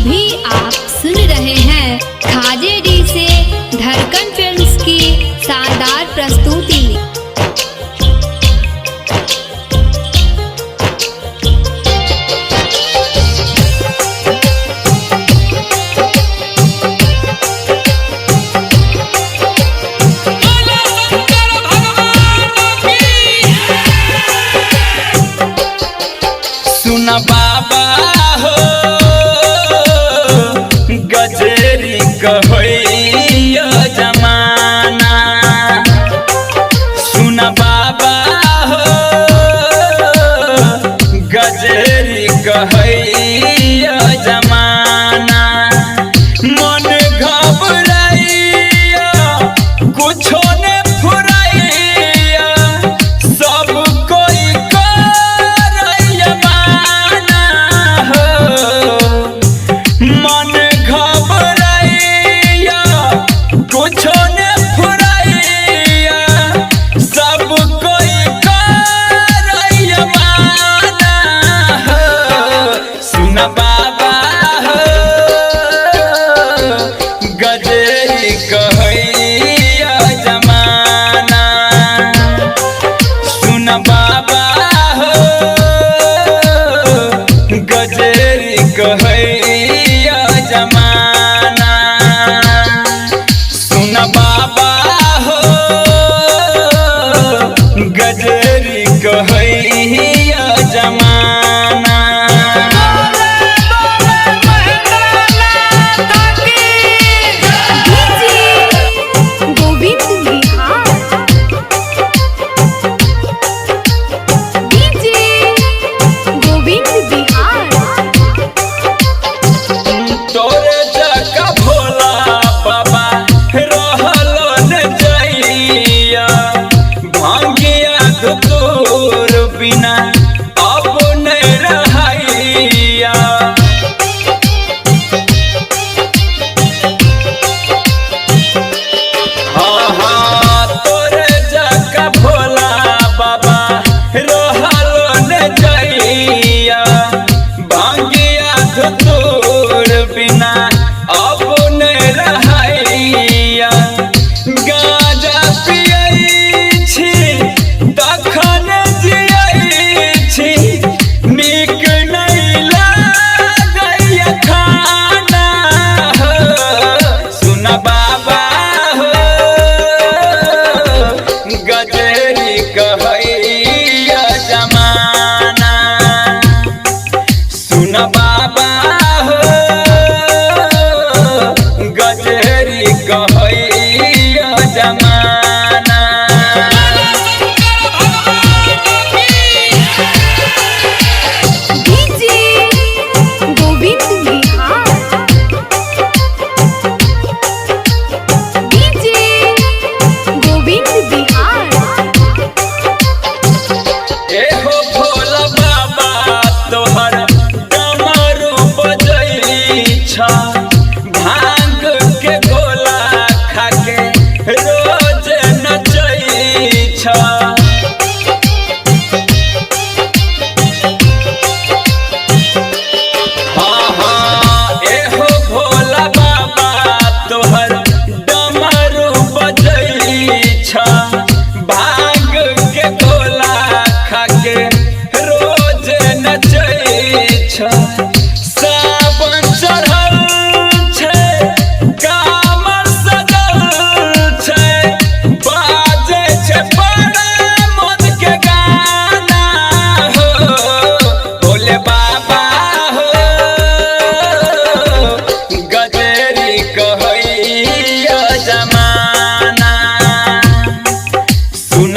अभी आप सुन रहे हैं खाजेडी से धड़कन फिल्म्स की शानदार प्रस्तुति। बोलो शंकर भगवान की। सुन बाबा हो गजेरी कहैया जमाना। सुन बाबा हो गजेरी कहैया जमाना। मन घबराइया कुछो ने फुराइया, सब कोई करैया माना हो। मन घबराइया कुछो ने फुराइया, सब कोई करैया माना हो। सुन बाबा हो गजेरी कहैया जमाना। सुन बाबा हो गजेरी कहैया जमाना। सुन बाबा हो गजेरी कहैया जमाना। बोलो महेंद्रनाथ की। DJ Govind Bihar, DJ Govind Bihar. तोरे जका भोला बाबा रहल न जइया, भांगिया धतूर बिना अब न रहैया। हाँ हाँ तोरे जका भोला बाबा रहल न जइया, भांगिया धतूर बिना अब न रहैया। गाजा पियै छी तखन जियै छी, नीक नहि लागैया खाना हो। सुन बाबा हो गजेरी कहैया जमाना। सुन बाबा हो गजेरी कहैया जमाना। बोलो शंकर भगवान की। DJ Govind Bihar, DJ Govind Bihar. एहो भोला बाबा तोहर डमरू बजैछ, भांग के गोला खाके रोज नचैछ। हाँ हाँ एहो भोला बाबा तोहर डमरू बजैछ, भांग के गोला खाके रोज नचैछ। सावन चढ़ल छै कामर सजल छै, बाजै छै बड़ा मोद के गाना हो। भोले बाबा हो गजेरी कहैया जमाना। सुन